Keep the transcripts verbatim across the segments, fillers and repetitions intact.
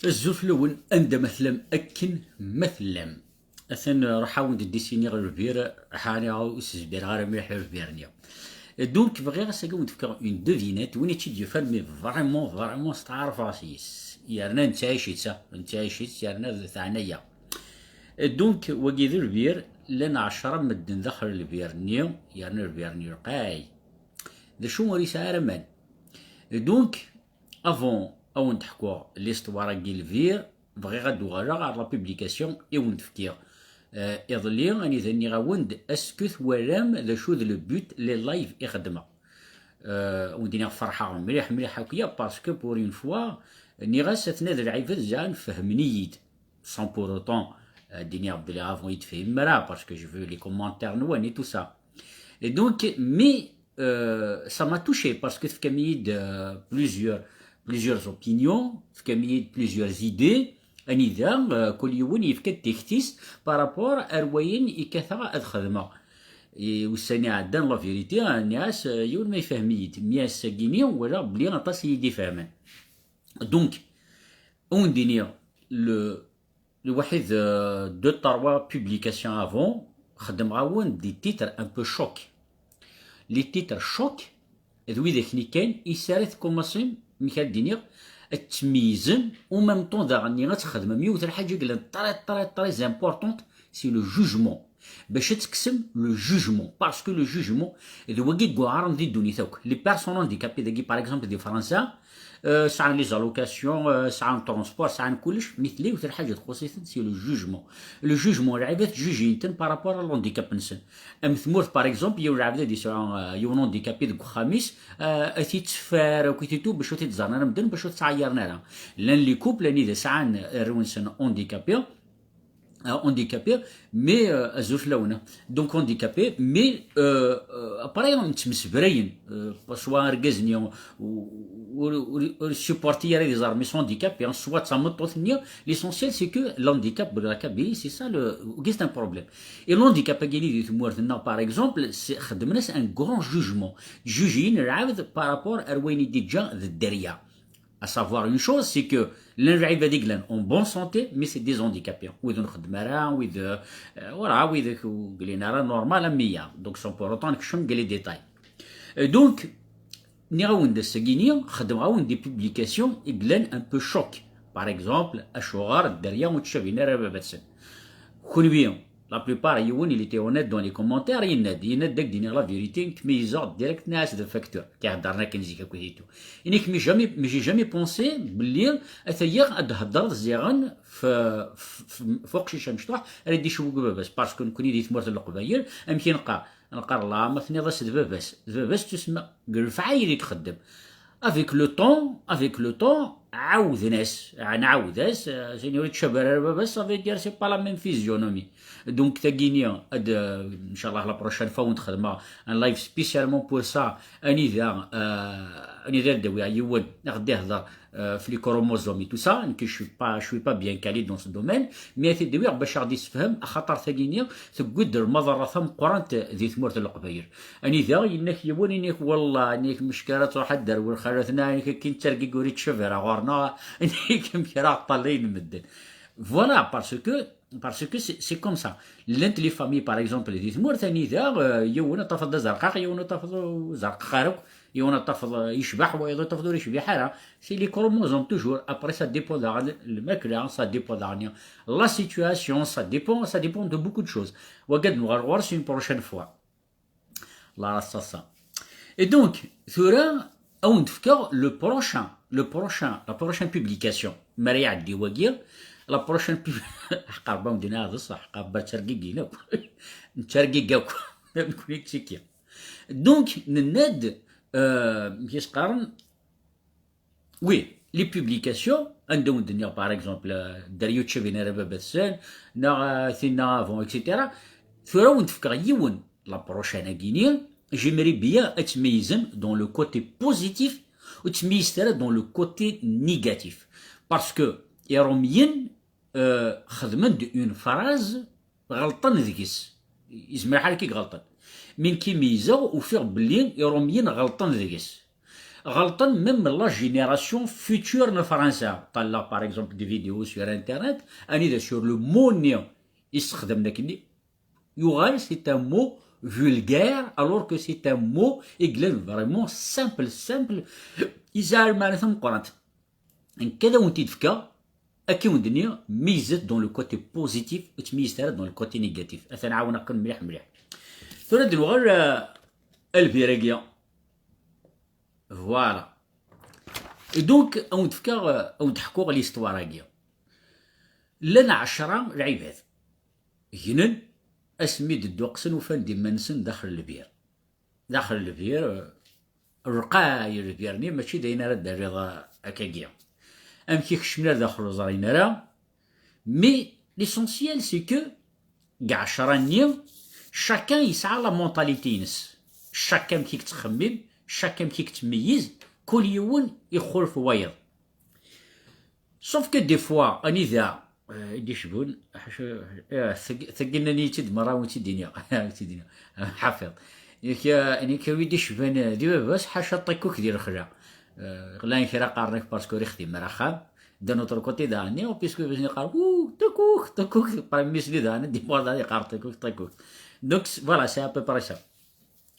Azul fell-awen, anda ma tellam, akken ma tellam. Atan ruḥ-awen-d ddisiniɣ lbir, ḥani ur s-zbireɣ ara mliḥ i lbir-nni. Donc, bɣiɣ ass-agi ad wen-d-fkeɣ une devinette, win i tt-id-yufan, mais vraiment, vraiment, steɛṛfeɣ yes. Yerna nettɛic-itt, nettɛic-itt, yerna d taɛnaya. Donc, wagi d lbir, llan ɛecṛa n medden daxel lbir-nni, yerna lbir-nni lqay. D acu ur yesɛi ara aman. Donc, avant ad wen-d-ḥkuɣ l'histoire-agi lbir, bɣiɣ ad d-uɣaleɣ ɣer la publication i wen-d-fkiɣ, euh, iḍelli, anida nniɣ-awen-d, est-ce que twalam d acu d le but les lives i xeddmeɣ? Euh, ad wen-d-iniɣ ferḥeɣ mliḥ, mliḥ akya, parce que pour une fois, nniɣ-as aten-a d lɛibad zɛan fehmen-iyi-d, sans pour autant, euh, d-iniɣ belli avant i d-tefhimem ara, parce que je veux les commentaires-nwen et tout ça. Et donc, mais, euh, ça m'a touché parce que tefkam-iyi-d, euh, plusieurs, plusieurs opinions, tefkam-iyi-d plusieurs idées, anida, euh, kul yiwen yefka-d tikti-s par rapport ar wayen i kkateɣ ad xedmeɣ. I ussan iɛeddan, la vérité, nniɣ-as, euh, yiwen ma yefhem-iyi-d, mi ass-agi-ni walaɣ belli aṭas i yi-d-ifehmen. Donc, ad wen-d-iniɣ, le, lwaḥid, euh, deux, trois publications avant, xedmeɣ-awen des titres un peu choc. Les titres choc, d widak-nni kan i s ara tkumaṣim, amek ara d-iniɣ, ad tmeyyzem, au même temps daɣen-nni ad txedmem yiwet lḥaǧa i yellan très, très, très importante, c'est le jugement. Bac ad tekksem le jugement, parce que le jugement d wagi i yuɛren di ddunit akk. Les personnes handicapées dagi, par exemple, di Fransa, euh, sɛan les allocations, euh, sɛan transport, sɛan kullec, mi tella yiwet lḥaǧa txuṣṣ-iten, c'est le jugement. Le jugement, lɛibad ttjujin-ten par rapport à l'handicap-nsen. Am tmurt, par exemple, yiwen lɛebd ad yesɛu, euh, yiwen handicapé deg uxxam-is, euh, ad t-yetteffer akk, ad t-itub, bac ur t-id-ẓerren ara medden, bac ur t-ttɛeyyiren ara. Llan les couples anida sɛan arraw-nsen handicapés, euh, handicapés, mais, euh, azul fell-awen, donc handicapés, mais, euh, euh, après, ttmesbrayen, euh, soit argaz-nni ur, ur, ur, ur supporti ara ad iẓer mmi-s handicapé, hein, soit d tameṭṭut-nni, l'essentiel c'est que l'handicap de la Kabylie, c'est ça le, c'est un problème. Et l'handicap-agi di tmurt-nneɣ, par exemple, c'est, xedmen-as un grand jugement. Jugeyin lɛebd par rapport ar wayen i d-iǧǧa d dderya. À savoir une chose, c'est que llan lɛibad i yellan en bonne santé, mais c'est des handicapés. Wid ur nxeddem ara, wid, euh, voilà, wid ur yellin ara normal am wiyaḍ. Donc, sans pour autant nekcem deg les détails. Euh, donc, nniɣ-awen-d ass-agi-ni, xedmeɣ-awen des publications i yellan un peu choc. Par exemple, acuɣer dderya ur ttcabin ara baba-tsen. Kunwi, la plupart, yiwen, il était honnête dans les commentaires, yenna-d, yenna-d, ad k-d-iniɣ la vérité, nekk meyyzeɣ direct, nniɣ-as d facteur, k-iheddren akken zik akk ihitu. Ini-k, mais jamais, mais j'ai jamais pensé belli ata-ya ad d-theddreḍ ziɣen f, f, f, f uqcic amecṭuḥ ara d-icewweg baba-s, parce que nekni di tmurt n Leqbayel, amek i neqqar? Neqqar, la, ma tenniḍ-as d baba-s, d baba-s tusemma deg lefɛayel i ixeddem. Avec le temps, avec le temps, ɛawden-as, nɛawed-as, euh, sini ur yettcabi ara baba-s, ça veut dire c'est pas la même physionomie. Donc, tagini, ad, euh, inchallah, la prochaine fois, ad xedmeɣ un live spécialement pour ça, anida, euh, anida ad d-awiɣ yiwen, ad ɣ-d-ihder, euh, f les chromosomes et tout ça, nekk je suis pas, je suis pas bien calé dans ce domaine, mais ad t-id-awiɣ bac ad ɣ-d-issefhem, axaṭer tagini tewwi-d lmaḍerra tameqqrant di tmurt n Leqbayel. Anida, yenna-k yiwen, ini-k, wallah, ini-k, mecka ara truḥ ad d-terwel xalatna, ini-k, akken ttergigi ur yettcabi ara ɣur-neɣ, ini-k, amek ara ɣ-ṭṭalayen medden. Voilà, parce que, parce que c'est, c'est comme ça. Llant les familles, par exemple, di tmurt, anida, euh, yiwen ad tafeḍ d azerqaq, yiwen ur tafeḍ ur zerqeq ara akk, yiwen ad tafeḍ, euh, yecbeḥ, wayeḍ ur tafeḍ ur yecbiḥ ara. C'est les chromosomes toujours. Après, ça dépend daɣen lmakla, ça dépend daɣen la situation, ça dépend, ça dépend de beaucoup de choses. Wagi ad nuɣal ɣur-s une prochaine fois. La rassasa. Et donc, tura, ad wen-d-fkeɣ le prochain, le prochain, la prochaine publication. Mi ara iɛeddi wagi, la prochaine pub-, ḥqar ba wen-d-iniɣ d ṣṣeḥ, ḥqar ba ttergigin akk. Nettergig akk. Nekni d tiki. Donc, nenna-d, euh, amek i s-qqaren, oui, les publications, anda wen-d-nniɣ, par exemple, euh, dderya ur ttcabin ara baba-tsen, neɣ, euh, tinna avant, et cetera. Tura ad wen-d-fkeɣ yiwen, la prochaine-agi-ni, j'aimerais bien ad tmeyyzem dans le côté positif, ur ttmeyyizet ara dans le côté négatif. Parce que Iṛumyen, euh, xedmen-d une phrase, ɣelṭen deg-s. Yezmer ḥal akka i iɣelṭen. Mi nekk i meyyzeɣ, ufiɣ belli Iṛumyen ɣelṭen deg-s. Ɣelṭen même la génération future n Fransa. Ṭalleɣ par exemple des vidéos sur internet, anida sur le mot-nni i ssexdamen akkenni, yuɣal c'est un mot vulgaire, alors que c'est un mot i yellan vraiment simple, simple, yesɛa lmeɛna tameqqrant. Nekk ad awen-t-id-fkeɣ, akken wen-d-nniɣ, meyyzet dans le côté positif, ur ttmeyyizet ara dans le côté négatif. Ad ten-ɛawneɣ kan mliḥ mliḥ. Tura ad nuɣal, euh, a lbir-agi. Voilà. Et donc, ad wen-d-fkeɣ, euh, ad wen-d-ḥkuɣ l'histoire-agi. Llan ɛecra lɛibad gnen asmi d-dduqsen, ufan-d iman-nsen daxel lbir. Daxel lbir, euh, lqaɛ n lbir-nni mačči d ayen ara d-terriḍ, euh, akkagi. Amek i kecmen ar daxel ur ẓrin ara. Mais l'essentiel, c'est que deg ɛecra-nni, chacun yesɛa la mentalité-ines. Chacun amek i yettxemmim, chacun amek i yettmeyyiz, kul yiwen ixulef wayeḍ. Sauf que des fois, anida, euh, i d-icbun, ḥaca, eh, tagi, tagi nnan-iyi-tt-id merra, ur-tt-id-iniɣ, ur-tt-id-iniɣ, ḥafiḍ. Nek, eh, nek, wi d-icban, eh, di baba-s, ḥaca ṭikkuk di lexla. Eh, llan kra qqaren-ak parce que ur ixdim ara axxam. D'un autre côté, daɣen, puisque baba-s yeqqar, ouh, ṭikkuk, ṭikkuk, par mmi-s-nni daɣen, d imɣur daɣen yeqqar ṭikkuk, ṭikkuk. Donc, c'est, voilà, c'est à peu près ça.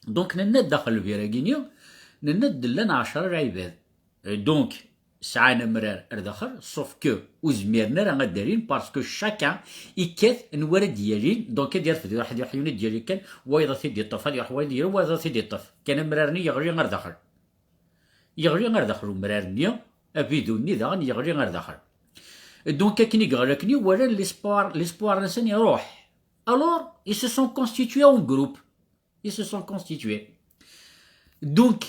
Donc, nenna-d daxel lbir-agi-nni, nenna-d llan ɛecra lɛibad. Euh, donc, sɛan amrar ar daxel, sauf que ur zmiren ara ad d-alin, parce que chacun ikkat anwa ara d-yalin, donc ad yerfed, iruḥ, iruḥ yiwen ad d-yali kan, wayeḍ ad t-id-iṭṭef, ad iruḥ wayeḍ ad d-yali, wayeḍ ad t-id-iṭṭef. Kan amrar-nni yeɣli ar daxel. Yeɣli ar daxel umrar-nni, abidu-nni daɣen yeɣli ar daxel. Donc, akken i yeɣli akken, walan l'espoir, l'espoir-nsen iruḥ. Alors, ils se sont constitués en groupe. Ils se sont constitués. Donc,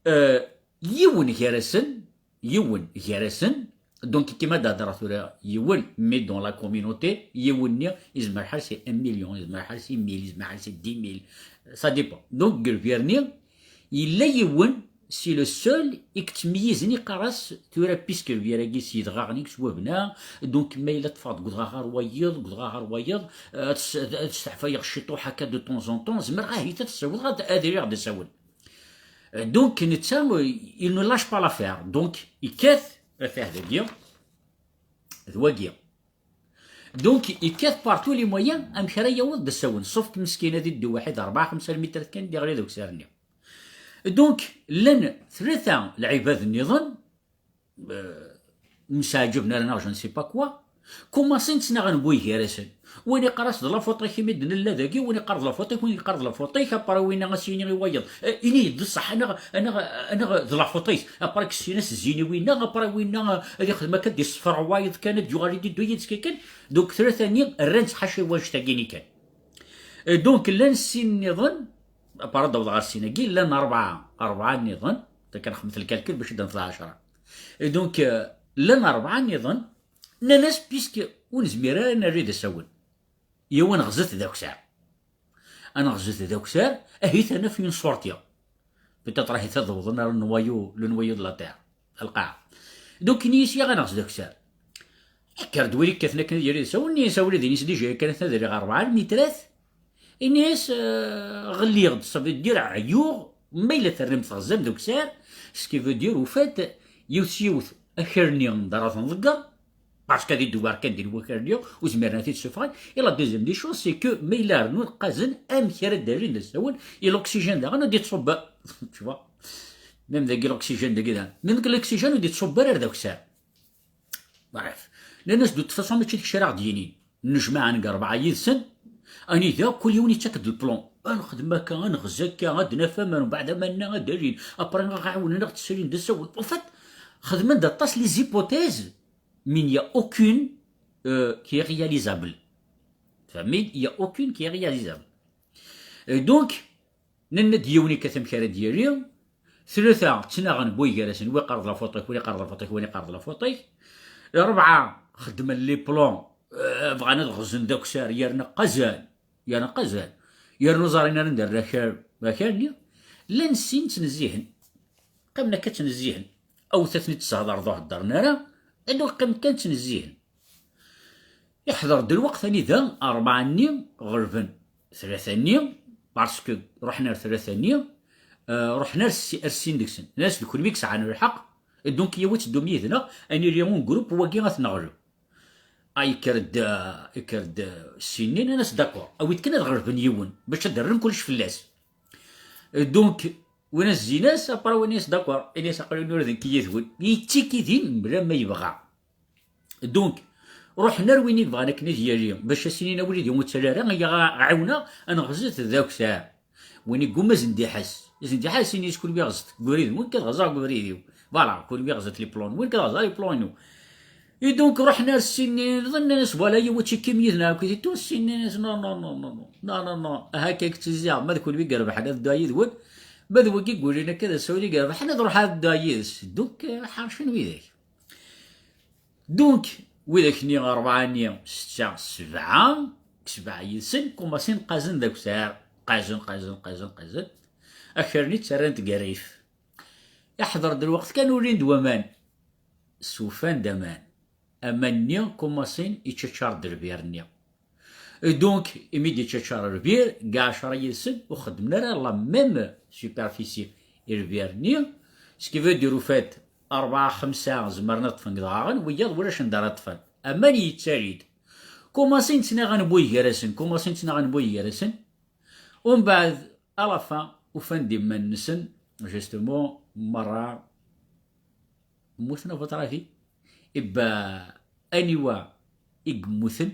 euh, yiwen gar-asen, yiwen gar-asen, donc, kima d-hedreɣ tura, yiwen, mais dans la communauté, yiwen-nni, yezmer ḥal c'est un million, yezmer ḥal c'est mille, yezmer ḥal c'est dix mille, ça dépend. Donc, deg lbir-nni, yella yiwen, c'est le seul i yettmeyyizen, iqqar-as tura, puisque lbir-agi s yedɣaɣen i yettwabna, donc ma yella ṭṭfeɣ-d deg udɣaɣ ɣer wayeḍ, deg udɣaɣ ɣer wayeḍ, euh, ad s-, ad steɛfayeɣ ciṭuḥ akka de temps en temps, zemreɣ ahit ad ssiwḍeɣ ad, ad iliɣ d asawen. Euh, donc, netta, euh, il ne lâche pas l'affaire. Donc, ikkat, afah dagi, d wagi. Donc, ikkat par tous les moyens amek ara yaweḍ d asawen. Sauf que meskin ad iddu waḥid rebɛa, xemsa lmitrat kan, d-iɣli d ukessar-nni. Donc, llan tlata lɛibad nniḍen, euh, mseɛǧaben ara neɣ je ne sais pas quoi, kumaṣin ttnaɣen buy gar-asen. Win iqqar-as d la faute-ik imi d-nella dagi, win iqqar d la faute-ik, win iqqar d la faute-ik, après winna a s-yini i wayeḍ, eh, ini-yi-d d ṣṣeḥ, anaɣ, anaɣ, anaɣ d la faute-ik, après kksen-as zzin i winna, après winna, eh, ad ixdem akka, ad d-issefreɣ wayeḍ kan, ad d-yuɣal ad iddu yid-s kan. Donc, tlata-nni rran-tt ḥaca i wannect-agi-nni kan. Eh, donc, llan sin nniḍen, après ad d-awḍeɣ ɣer sin-agi, llan rebɛa, rebɛa nniḍen, kan xedmet lkalkul bac ad d-nefḍ ɛecra. Et donc, euh, llan rebɛa nniḍen, nnan-as, puisque ur nezmir ara ad nerr d asawen, yaw ad neɣzet d akessar. Ad neɣzet d akessar, ahit ad naf une sortie. Peut-être ahit ad awḍen ar le noyau, le noyau de la terre, lqaɛa. Donc, ini-as, yaɣ ad neɣzet d akessar. Kker-d win ikkaten akken ad yerr d asawen, ini-as, a wlad, ini-as, déjà yakan ad rriɣ rebɛa lmitrat, ini-as, euh, ɣelliɣ-d, ça veut dire ɛyuɣ, ma yella terram teɣzam d ukessar, ce qui veut dire, au fait, yiwet s yiwet, akal-nni d ara ten-ḍegger, parce que ad idewwer kan din wakal-nni, ur zmiren ad t-id-ssuffɣen. Et la deuxième des choses, c'est que ma yella rnun qqazen, amek ara d-alin d asawen, et l'oxygène daɣen ad d-ittṣubber. Tu vois ? Même dagi l'oxygène dagi daɣen. Même que l'oxygène ur d-ittṣubber ara d akessar. Bref. Nnan-as, de toute façon, mačči d kečč ara ɣ-d-yinin. Nnejmaɛen deg rebɛa yid-sen, anida kul yiwen yettak-d le plan. Ad nexdem akka, ad neɣzi akka, ad d-naf aman, mbeɛd aman-nni ad d-alin. Après, ad ɣ-ɛiwnen, ad ɣ-d-ssalin d asawen. En fait, xedmen-d aṭas les hypothèses, mais il n'y a aucune, euh, qui est réalisable. Tfehmem? Il n'y a aucune qui est réalisable. Et donc, nenna-d yiwen ikkat amek ara d-yali, tlata ttnaɣen buy gar-asen, wa iqqar d la faute-ik, wa iqqar d la faute-ik, wa iqqar d la faute-ik. Rebɛa xeddmen les plans, euh, bɣan ad ɣzen d akessar, yerna qqazan, yerna qqazan, yerna ur ẓrin ara anda rran akal, akal-nni. Llan sin ttnezzihen, qqimen akka ttnezzihen, awt ad ten-id-tessehḍreḍ ur heddren ara, ad ur qqimen kan ttnezzihen. Iḥḍer-d lweqt anida rebɛa-nni ɣelben tlata-nni, parce que ruḥen ar tlata-nni, Euh, ruḥen ar ssi- ar sin deg-sen, nnan-as d kunwi i yesɛan lḥeqq, donc yawi ad teddum yid-neɣ, ad nili un groupe, wagi ad t-neɣleb. Ah, yekker-d, ah, yekker-d, ah, ssin-nni, nnan-as d'accord, awi-d kan ad ɣelben yiwen bac ad d-rren kullec fell-as. Donc win-as zzin-as, après win-as d'accord, ini-as aql-i ur d nekk yid-wen, yettekki din mebla ma yebɣa. Donc ruḥen ar win i yebɣan akken ad yali bac as-inin a wlidi ur ttali ara, aya ɣ-, ɣ-ɛiwneɣ ad neɣzet d akessar. Win yeggumma ad sen-d-iḥess, ad sen-d-iḥess, ini-as kunwi ɣzet deg ubrid-nwen, nekk ad ɣzeɣ deg ubrid-iw. Voilà, kunwi ɣzet les plans-nwen, nekk ad ɣzeɣ les plans-inu. Et donc ruḥen ar ssin-nni nniḍen, nnan-as voilà, yawi ad tekkim yid-neɣ akkit et tout. Ssin-nni nnan-as non, non, non, non, non, non, non, aha akka i k-ttizziɣ, ma d kunwi i irebḥen ad dduɣ yid-wen, ma d wigi i yulin akka d asawen i irebḥen ad ruḥeɣ ad dduɣ yid-s. Donc eh, ḥercen widak. Donc widak-nni rebɛa-nni, setta, sebɛa, sebɛa yid-sen kumasin qqazen d akessar, qqazen, qqazen, qqazen, qqazen. Akter-nni ttarran-t gar rrif. Iḥḍer-d lweqt kan ulin-d waman, sufan-d aman. Aman-nni kumasin iččaččar-d lbir-nni. Et donc imi d-iččaččar lbir, kka ɛecra yid-sen ur xeddmen ara la même superficie i lbir-nni. Ce qui veut dire au fait, rebɛa, xemsa zemren ad ṭṭfen deg iḍarren, wiyaḍ ulac anda ara ṭṭfen. Aman yettali-d. Kumasin ttnaɣen buy gar-asen, kumasin ttnaɣen buy gar-asen. Umbeɛd à la fin ufan-d iman-nsen, justement, merra mmuten, à votre avis? Ibba, aniwa i yemmuten,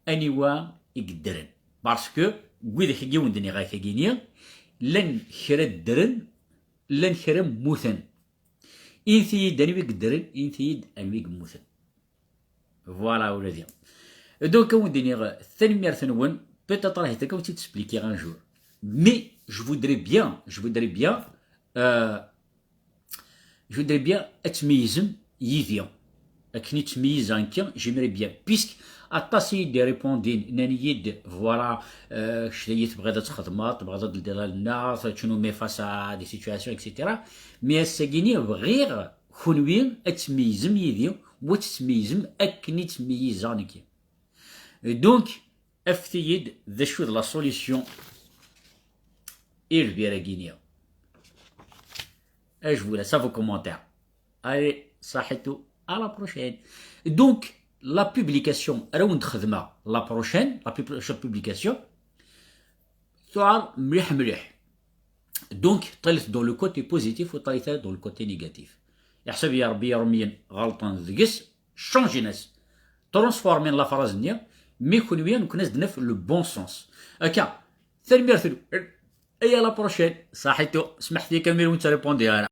aniwa i yeddren? Parce que deg widak-agi i wen-d-nniɣ akkagini, llan kra ddren, llan kra mmuten. Init-iyi-d anwi i yeddren, init-iyi-d anwi i yemmuten. Voilà, ula d. Donc, à wen-d-iniɣ tanemmirt-nwen. Peut-être ahat akka wen-tt-id-expliquer un jour. Mais je voudrais bien, je voudrais bien, euh, je voudrais bien ad tmeyyzem yid-i. Akken i ttmeyyizeɣ nekki, j'aimerais bien. Puisque aṭas i yi-d-répondin, nnan-iyi-d, voilà, euh, kečč dayi tebɣiḍ ad txedmeḍ, tebɣiḍ ad d-teldiḍ allen-a, tu nous mets face à des situations, et cetera. Mais ass-agi-ni bɣiɣ kunwi ad tmeyyzem yid-i, u ad tettmeyyzem akken i ttmeyyizeɣ nekki. Donc, afet-iyi-d d acu d la solution i lbir-agi-ni. Je vous laisse à vos commentaires. Allez, صحيتو, à la prochaine. Donc, la publication, ara wen-d-xedmeɣ la prochaine, la pub-, la publication, tuɛer mliḥ mliḥ. Donc, ṭṭilet dans le côté positif u ṭṭilet dans le côté négatif. Iḥseb-iyi Rebbi irumyen ɣelṭen deg-s, changin-as, transformin la phrase-nni, mais kunwi ad ken-as-d-naf le bon sens. Akka, tanemmirt-nwen. Et à la prochaine. صحيتو, smeḥt-iyi kan mi ur wen-ttrépondin ara.